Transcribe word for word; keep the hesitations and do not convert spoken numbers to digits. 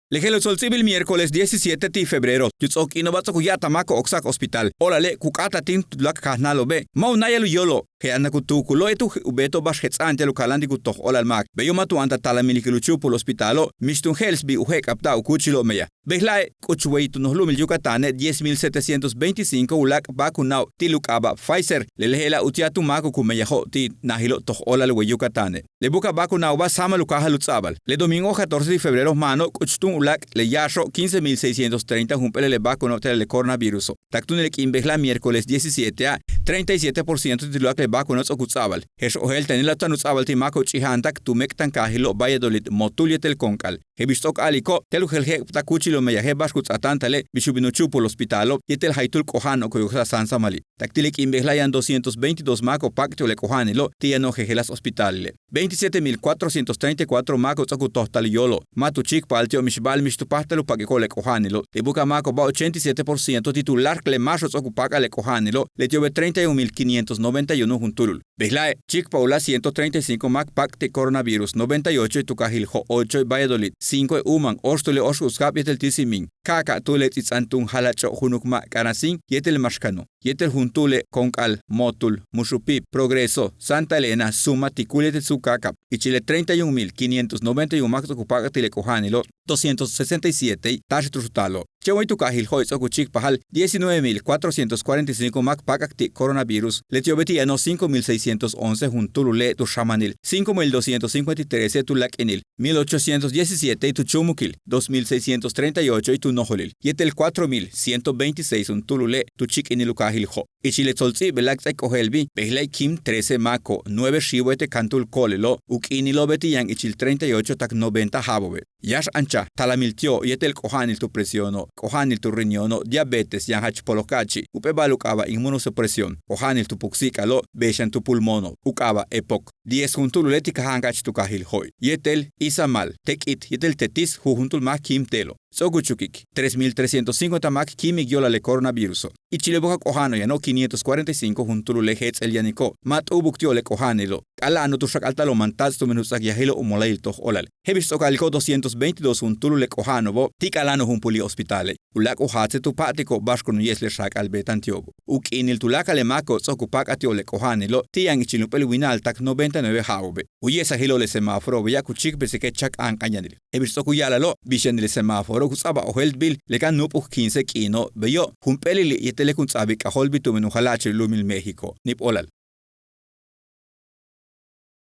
Le je'elo' ts'o'ok ts'íibil miércoles diecisiete ti' febrero, tu ts'o'ok k'iino'oba' ts'o'ok u ya'ataj máako'ob k ts'áak hospital. Óolale' ku k'áata'al tin tu láak' kajnáalo'obe', ma' u náayal u yéelo'ob, je'el u beeto'ob ba'ax jets'a'an ti'al u kaláantik u toj óolal máak. Beyo' ma' tu áantaj talamil ikil u chúupul hospitalo', mix túun je'elsbil u je'ek'abta'al u kúuchilo'ob meyaj. Bejla'e' k'uch wey tu noj lu'umil Yucatanne' diez mil setecientos veinticinco u láak' vacunao'ob ti' le u k'aaba' Pfizer. Lele' je'ela' uti'al tu máako'ob ku meyajo'ob ti' najilo' toj óolal wey Yucatanne'. Le buka'aj vacunao'oba' sáamal u káajal u ts'a'abal. Le domingo catorce de febrero máano' k'uch túun u láak' le yáaxo' quince mil seiscientos treinta jump'éel le vacunao'ob ti'al le coronaviruso'. Tak túun le k'iin bejla'a miércoles diecisietea', treinta y siete por ciento ti' u láak' le vacunao'ob ts'o'ok u ts'a'abal. Je'ex ojéelta'an le u táan u ts'a'abal ti' máako'ob ch'ija'antak tu méek'tankaajilo' Valladolid, Motul yéetel Konk'al. Je'el bix ts'o'ok k a'aliko', ti'al u jel je'ek'abta'al kúuchilo'ob meyaj je'el ba'ax ku ts'aatáantale' bix u bin u chúupul hospitalo' yéetel jaytúul k'oja'ano'ob ku yok'sa'al sáansamali'. Tak ti' le k'iin bejla'a yaan doscientos veintidós máako'ob u páak' ti'ob le k'oja'anilo' ti' yano'ob jejeláas hospitalile'. Veintisiete mil cuatrocientos treinta y cuatro máako'ob ts'o'ok u tojtal u yóolo'ob, ma' tu chíikpajal ti'ob mix ba'al mix tu páajtal u pak'iko'ob le k'oja'anilo'. Le buka'aj máako'oba' ochenta y siete por ciento ti' tu láak' le máaxo'ob ts'o'ok u pak'al le k'oja'anilo', leti'obe' treinta y un mil quinientos noventa y uno juntúlul. Bejla'e' chíikpaj u láak' ciento treinta y cinco máak u páak' ti' coronavirus, noventa y ocho tu kaajil Jo', ocho Valladolid, cinco Umán, óoxtúule' Óoxkuskab yéetel Tisímin, ka'aka'túule' Ts'its'an túun jala'acho' júunuk ma' k'a'ana'an síim yéetel Maxcano, yéetel juntúule' Konk'al, Motul, Muxupip, Progreso, Santa Elena, Suma, Ticul yéetel Tzucacab. Ichil le treinta y un mil quinientos noventa y un máak ts'o'ok u pak'aj ti' le k'oja'anilo', doscientos sesenta y siete táaxel tu xutaalo'. Chéen wey tu kaajil Jo'i ts'o'ok u chíikpajal diecinueve mil cuatrocientos cuarenta y cinco máak u páak'ak ti' coronavirus, leti'obe' ti' yano'ob cinco mil seiscientos once juntúulule' tu xamanil, cinco mil doscientos cincuenta y tres tu láak'inil, mil ochocientos diecisiete tu chúumukil, dos mil seiscientos treinta y ocho tu nojolil, yéetel cuatro mil ciento veintiséis juntúulule' tu chíik'inil u kaajil Jo'. Ichil le tsol ts'íibil láak' ts'áaik ojéeltbil, bejla'e' k'iin trece máako'ob, nueve xiiwo'ob yéetel kantúul ko'olelo'ob, u k'iinilo'obe' ti' yaan ichil treinta y ocho tak noventa ja'abo'obe'. Yáax anchaj talamil ti'ob yéetel k'oja'anil tu presiono', k'oja'anil tu riñono', diabetes, yaan jach poloj ka'achi', jump'éel ba'al u k'aaba' inmunosupresión, k'oja'anil tu puksi'ik'alo', bey xan tu pulmono', u k'aaba' EPOC. Diez juntúul u leti' kaja'an ka'ach tu kaajil Jo'i, yéetel Izamal, Tek'it yéetel Tetis, jujuntúul máak k'iin te'elo'. Ts'o'ok u chukik tres mil trescientos cincuenta máak k'iin yo'olal le coronaviruso'. Ichil le buka'aj k'oja'ano' yano'ob quinientos cuarenta y cinco juntúul u le' jets'el yaniko', ma' t'u'ubuk ti'ob le k'oja'anilo'. K'a'ala'ano'ob tu xak'alta'alo'ob man táats' tumen u ts'áak yajilo' u mola'ayil toj óolal. Je'el bix ts'o'ok k a'aliko' doscientos veintidós juntúul u le k'oja'ano'obo' ti' k'a'ala'ano'ob jump'úul hospitale'. U láak' u jaatse' tu pa'atiko'ob ba'ax kun u ye'es le xaak'al beeta'an ti'obo'. U k'iinil tu láakal le máako'ob ts'o'ok u pak'aj ti'ob le k'oja'anilo' ti' yaan ichil jump'éel wina'al tak noventa y nueve ja'abo'obe'. U ye'esajilo' le semáforobeya' ku chíikpesike' chak áank'anyanil. Je'el bix ts'o'ok u ya'ala'alo', bix yanil le semáforo ku ts'a'abal ojéeltbil le kan nu'up'uj quince k'iino', beyo' jump'éelili' yéetele' kun ts'a'abik k'ajóoltbil tumen u jala'achil u lu'umil México. Níib óolal.